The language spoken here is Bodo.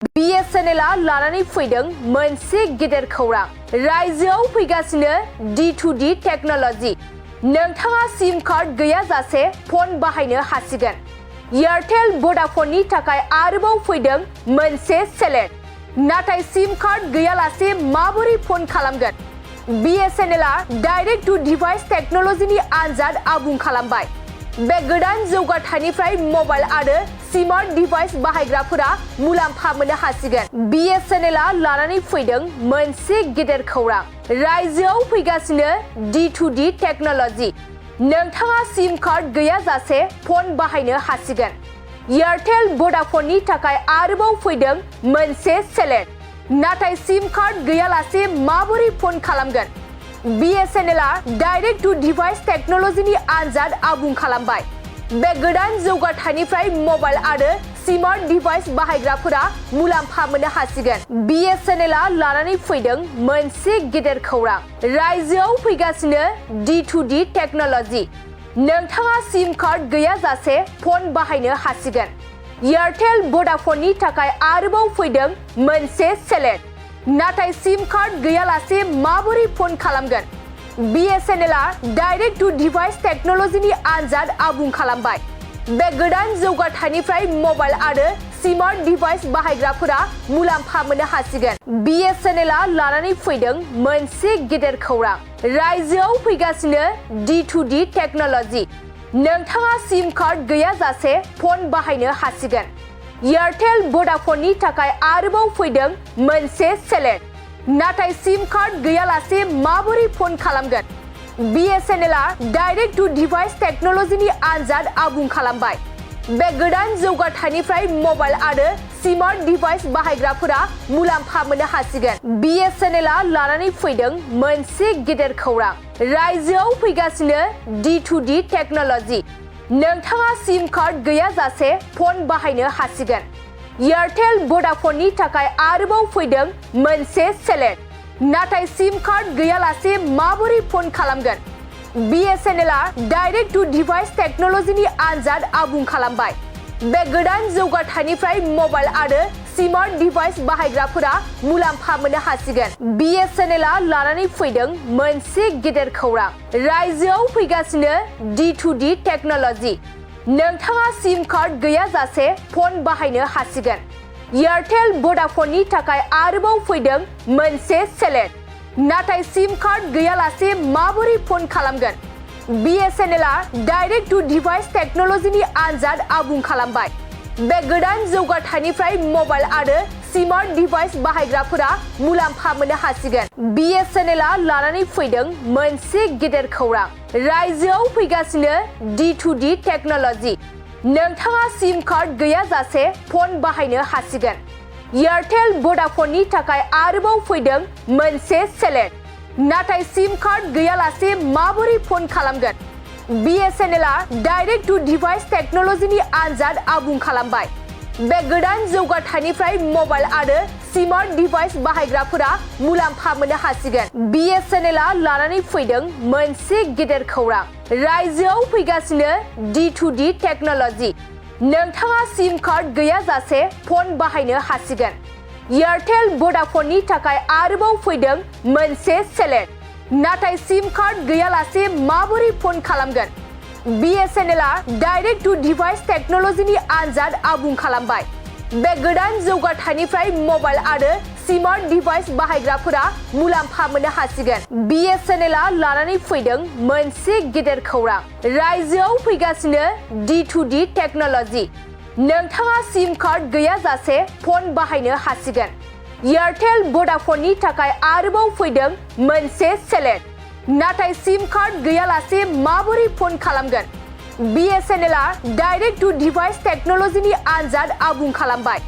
BSNLआ लानानै फैदों मोनसे गिदिर खौरां। रायजोआव फैगासिनो D2D टेक्नोलॉजी। नोंथाङा सिम कार्ड गैयाजासे फन बाहायनो हासिगोन। एयारटेल भडाफननि थाखाय आरोबाव फैदों मोनसे चेलेन्ज। नाथाय सिम कार्ड गैयालासे माबोरै फन खालामगोन? BSNLआ डाइरेक्ट टू डिवाइस टेक्नोलॉजीनि आनजाद आबुं खालामबाय। बे गोदान जौगाथायनिफ्राय मबाइल आरो स्मार्ट डिवाइस बाहायग्राफोरा मुलाम्फा मोननो हासिगोन। BSNLआ लानानै फैदों मोनसे गिदिर खौरां। रायजोआव फैगासिनो D2D टेक्नोलॉजी। नोंथाङा सिम कार्ड गैयाजासे फन बाहायनो हासिगोन। एयारटेल भडाफननि थाखाय आरोबाव फैदों मोनसे चेलेन्ज। नाथाय सिम कार्ड गैयालासे माबोरै फन खालामगोन? BSNLआ डाइरेक्ट टू डिवाइस टेक्नोलॉजीनि आनजाद आबुं खालामबाय। बे गोदान जौगाथायनिफ्राय मबाइल आरो स्मार्ट डिवाइस बाहायग्राफोरा मुलाम्फा मोननो हासिगोन। BSNLआ लानानै फैदों मोनसे गिदिर खौरां। रायजोआव फैगासिनो D2D टेक्नोलॉजी। नोंथाङा सिम कार्ड गैयाजासे फन बाहायनो हासिगोन। एयारटेल भडाफननि थाखाय आरोबाव फैदों मोनसे चेलेन्ज। नाथाय सिम कार्ड गैयालासे माबोरै फन खालामगोन? BSNLआ डाइरेक्ट टू डिवाइस टेक्नोलॉजीनि आनजाद आबुं खालामबाय। बे गोदान जौगाथायनिफ्राय मबाइल आरो स्मार्ट डिवाइस बाहायग्राफोरा मुलाम्फा मोननो हासिगोन। BSNLआ लानानै फैदों मोनसे गिदिर खौरां। रायजोआव फैगासिनो D2D टेक्नोलॉजी। नोंथाङा सिम कार्ड गैयाजासे फन बाहायनो हासिगोन। एयारटेल भडाफननि थाखाय आरोबाव फैदों मोनसे चेलेन्ज। नाथाय सिम कार्ड गैयालासे माबोरै फन खालामगोन? BSNLआ डाइरेक्ट टू डिवाइस टेक्नोलॉजीनि आनजाद आबुं खालामबाय। बे गोदान जौगाथायनिफ्राय मबाइल आरो स्मार्ट डिवाइस बाहायग्राफोरा मुलाम्फा मोननो हासिगोन। BSNLआ लानानै फैदों मोनसे गिदिर खौरां। रायजोआव फैगासिनो D2D टेक्नोलॉजी। नोंथाङा सिम कार्ड गैयाजासे फन बाहायनो हासिगोन। एयारटेल भडाफननि थाखाय आरोबाव फैदों मोनसे चेलेन्ज। नाथाय सिम कार्ड गैयालासे माबोरै फन खालामगोन? BSNLआ डाइरेक्ट टू डिवाइस टेक्नोलॉजीनि आनजाद आबुं खालामबाय। बे गोदान जौगाथायनिफ्राय मबाइल आरो स्मार्ट डिवाइस बाहायग्राफोरा मुलाम्फा मोननो हासिगोन। BSNLआ लानानै फैदों मोनसे गिदिर खौरां। रायजोआव फैगासिनो D2D टेक्नोलॉजी। नोंथाङा सिम कार्ड गैयाजासे फन बाहायनो हासिगोन। एयारटेल भडाफननि थाखाय आरोबाव फैदों मोनसे चेलेन्ज। नाथाय सिम कार्ड गैयालासे माबोरै फन खालामगोन? BSNLआ डाइरेक्ट टू डिवाइस टेक्नोलॉजीनि आनजाद आबुं खालामबाय। बे गोदान जौगाथायनिफ्राय मबाइल आरो स्मार्ट डिवाइस बाहायग्राफोरा मुलाम्फा मोननो हासिगोन। BSNLआ लानानै फैदों मोनसे गिदिर खौरां। रायजोआव फैगासिनो D2D टेक्नोलॉजी। नोंथाङा सिम कार्ड गैयाजासे फन बाहायनो हासिगोन। एयारटेल भडाफननि थाखाय आरोबाव फैदों मोनसे चेलेन्ज। नाथाय सिम कार्ड गैयालासे माबोरै फन खालामगोन? BSNLआ डाइरेक्ट टू डिवाइस टेक्नोलॉजीनि आनजाद आबुं खालामबाय। बे गोदान जौगाथायनिफ्राय मबाइल आरो स्मार्ट डिवाइस बाहायग्राफोरा मुलाम्फा मोननो हासिगोन। BSNLआ लानानै फैदों मोनसे गिदिर खौरां। रायजोआव फैगासिनो D2D टेक्नोलॉजी। नोंथाङा सिम कार्ड गैयाजासे फन बाहायनो हासिगोन। एयारटेल भडाफननि थाखाय आरोबाव फैदों मोनसे चेलेन्ज। नाथाय सिम कार्ड गैयालासे माबोरै फन खालामगोन? BSNLआ डाइरेक्ट टू डिवाइस टेक्नोलॉजीनि आनजाद आबुं खालामबाय। बे गोदान जौगाथायनिफ्राय मबाइल आरो स्मार्ट डिवाइस बाहायग्राफोरा मुलाम्फा मोननो हासिगोन। BSNLआ लानानै फैदों मोनसे गिदिर खौरां। रायजोआव फैगासिनो D2D टेक्नोलॉजी। नोंथाङा सिम कार्ड गैयाजासे फन बाहायनो हासिगोन। एयारटेल भडाफननि थाखाय आरोबाव फैदों मोनसे चेलेन्ज। नाथाय सिम कार्ड गैयालासे माबोरै फन खालामगोन? BSNLआ डाइरेक्ट टू डिवाइस टेक्नोलॉजीनि आनजाद आबुं खालामबाय।